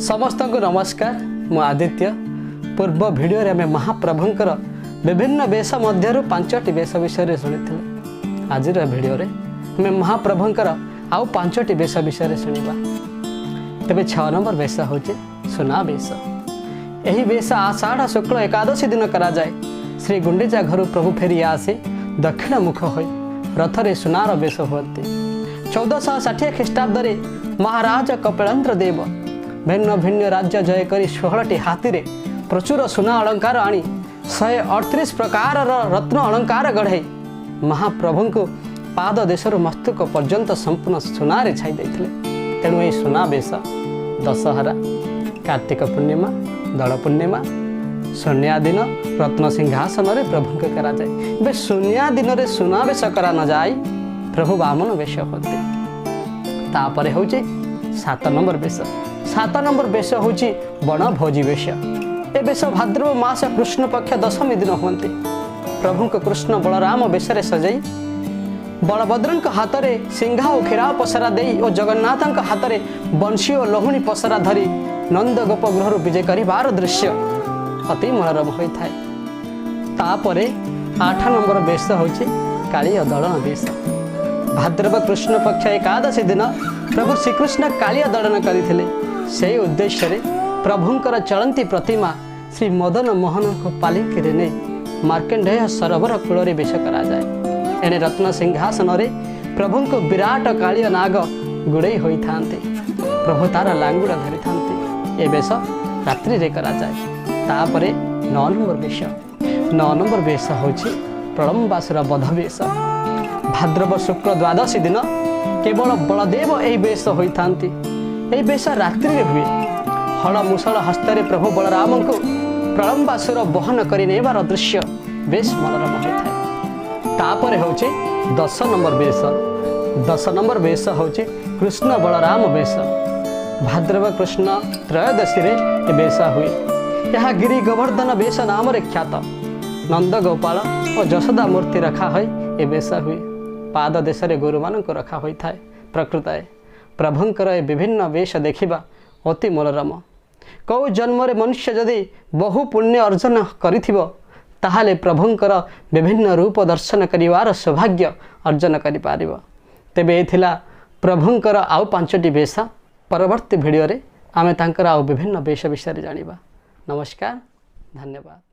ସମସ୍ତଙ୍କୁ ନମସ୍କାର। ମୁଁ ଆଦିତ୍ୟ। ପୂର୍ବ ଭିଡ଼ିଓରେ ଆମେ ମହାପ୍ରଭୁଙ୍କର ବିଭିନ୍ନ ବେଶ ମଧ୍ୟରୁ ପାଞ୍ଚଟି ବେଶ ବିଷୟରେ ଶୁଣିଥିଲେ। ଆଜିର ଭିଡ଼ିଓରେ ଆମେ ମହାପ୍ରଭୁଙ୍କର ଆଉ ପାଞ୍ଚଟି ବେଶ ବିଷୟରେ ଶୁଣିବା। ତେବେ 6 ନମ୍ବର ବେଶ ହେଉଛି ସୁନାବେଶ। ଏହି ବେଶ ଆଷାଢ଼ ଶୁକ୍ଳ ଏକାଦଶୀ ଦିନ କରାଯାଏ। ଶ୍ରୀ ଗୁଣ୍ଡିଚା ଘରୁ ପ୍ରଭୁ ଫେରି ଆସି ଦକ୍ଷିଣ ମୁଖ ହୋଇ ରଥରେ ସୁନାର ବେଶ ହୁଅନ୍ତି। 1460 ଖ୍ରୀଷ୍ଟାବ୍ଦରେ ମହାରାଜ କପିଳେନ୍ଦ୍ର ଦେବ ଭିନ୍ନ ଭିନ୍ନ ରାଜ୍ୟ ଜୟ କରି 16ଟି ହାତୀରେ ପ୍ରଚୁର ସୁନା ଅଳଙ୍କାର ଆଣି 138 ପ୍ରକାରର ରତ୍ନ ଅଳଙ୍କାର ଗଢ଼ାଇ ମହାପ୍ରଭୁଙ୍କୁ ପାଦ ଦେଶରୁ ମସ୍ତକ ପର୍ଯ୍ୟନ୍ତ ସମ୍ପୂର୍ଣ୍ଣ ସୁନାରେ ଛାଇ ଦେଇଥିଲେ। ତେଣୁ ଏହି ସୁନାବେଶ ଦଶହରା, କାର୍ତ୍ତିକ ପୂର୍ଣ୍ଣିମା, ଦୋଳ ପୂର୍ଣ୍ଣିମା, ସୁନିଆ ଦିନ ରତ୍ନ ସିଂହାସନରେ ପ୍ରଭୁଙ୍କ କରାଯାଏ। ଏବେ ସୁନିଆ ଦିନରେ ସୁନାବେଶ କରା ନଯାଇ ପ୍ରଭୁ ବାମନ ବେଶ ହୁଅନ୍ତି। ତାପରେ ହେଉଛି 7 ନମ୍ବର ବେଶ। 7 ନମ୍ବର ବେଶ ହେଉଛି ବଣଭୋଜି ବେଶ। ଏ ବେଶ ଭାଦ୍ରବ ମାସ କୃଷ୍ଣ ପକ୍ଷ ଦଶମୀ ଦିନ ହୁଅନ୍ତି। ପ୍ରଭୁଙ୍କ କୃଷ୍ଣ ବଳରାମ ବେଶରେ ସଜାଇ ବଳଭଦ୍ରଙ୍କ ହାତରେ ସିଂହା ଓ କ୍ଷୀରା ପସରା ଦେଇ ଓ ଜଗନ୍ନାଥଙ୍କ ହାତରେ ବଂଶୀ ଓ ଲହୁଣୀ ପସରା ଧରି ନନ୍ଦ ଗୋପ ଗୃହରୁ ବିଜେ କରିବାର ଦୃଶ୍ୟ ଅତି ମନୋରମ ହୋଇଥାଏ। ତାପରେ 8 ନମ୍ବର ବେଶ ହେଉଛି କାଳିୟ ଦଳନ ବେଶ। ଭାଦ୍ରବ କୃଷ୍ଣ ପକ୍ଷ ଏକାଦଶୀ ଦିନ ପ୍ରଭୁ ଶ୍ରୀକୃଷ୍ଣ କାଳିୟ ଦଳନ କରିଥିଲେ। ସେହି ଉଦ୍ଦେଶ୍ୟରେ ପ୍ରଭୁଙ୍କର ଚଳନ୍ତି ପ୍ରତିମା ଶ୍ରୀ ମଦନ ମୋହନଙ୍କୁ ପାଲିଙ୍କିରେ ନେଇ ମାର୍କଣ୍ଡେୟ ସରୋବର କୂଳରେ ବେଶ କରାଯାଏ। ଏଣେ ରତ୍ନ ସିଂହାସନରେ ପ୍ରଭୁଙ୍କୁ ବିରାଟ କାଳିୟ ନାଗ ଗୁଡ଼େଇ ହୋଇଥାନ୍ତି। ପ୍ରଭୁ ତାର ଲାଙ୍ଗୁଡ଼ ଧରିଥାନ୍ତି। ଏ ବେଶ ରାତ୍ରିରେ କରାଯାଏ। ତାପରେ 9 ନମ୍ବର ବେଶ। 9 ନମ୍ବର ବେଶ ହେଉଛି ପ୍ରଳମ୍ବାସୁର ବଧ ବେଶ। ଭାଦ୍ରବ ଶୁକ୍ଳ ଦ୍ୱାଦଶୀ ଦିନ କେବଳ ବଳଦେବ ଏହି ବେଶ ହୋଇଥାନ୍ତି। ଏହି ବେଶ ରାତ୍ରିରେ ହୁଏ। ହଳ ମୁଷଳ ହସ୍ତରେ ପ୍ରଭୁ ବଳରାମଙ୍କୁ ପ୍ରଳମ୍ବାସୁର ବହନ କରି ନେବାର ଦୃଶ୍ୟ ବେଶ ମନୋରମ ହୋଇଥାଏ। ତାପରେ ହେଉଛି 10 ନମ୍ବର ବେଶ। 10 ନମ୍ବର ବେଶ ହେଉଛି କୃଷ୍ଣ ବଳରାମ ବେଶ। ଭାଦ୍ରବ କୃଷ୍ଣ ତ୍ରୟୋଦଶୀରେ ଏ ବେଶ ହୁଏ। ଏହା ଗିରି ଗୋବର୍ଦ୍ଧନ ବେଶ ନାମରେ ଖ୍ୟାତ। ନନ୍ଦଗୋପାଳ ଓ ଯଶୋଦା ମୂର୍ତ୍ତି ରଖା ହୋଇ ଏ ବେଶ ହୁଏ। ପାଦ ଦେଶରେ ଗୋରୁମାନଙ୍କୁ ରଖା ହୋଇଥାଏ। ପ୍ରକୃତରେ ପ୍ରଭୁଙ୍କର ଏ ବିଭିନ୍ନ ବେଶ ଦେଖିବା ଅତି ମନୋରମ। କେଉଁ ଜନ୍ମରେ ମନୁଷ୍ୟ ଯଦି ବହୁ ପୁଣ୍ୟ ଅର୍ଜନ କରିଥିବ, ତାହେଲେ ପ୍ରଭୁଙ୍କର ବିଭିନ୍ନ ରୂପ ଦର୍ଶନ କରିବାର ସୌଭାଗ୍ୟ ଅର୍ଜନ କରିପାରିବ। ତେବେ ଏ ଥିଲା ପ୍ରଭୁଙ୍କର ଆଉ ପାଞ୍ଚଟି ବେଶ। ପରବର୍ତ୍ତୀ ଭିଡ଼ିଓରେ ଆମେ ତାଙ୍କର ଆଉ ବିଭିନ୍ନ ବେଶ ବିଷୟରେ ଜାଣିବା। ନମସ୍କାର, ଧନ୍ୟବାଦ।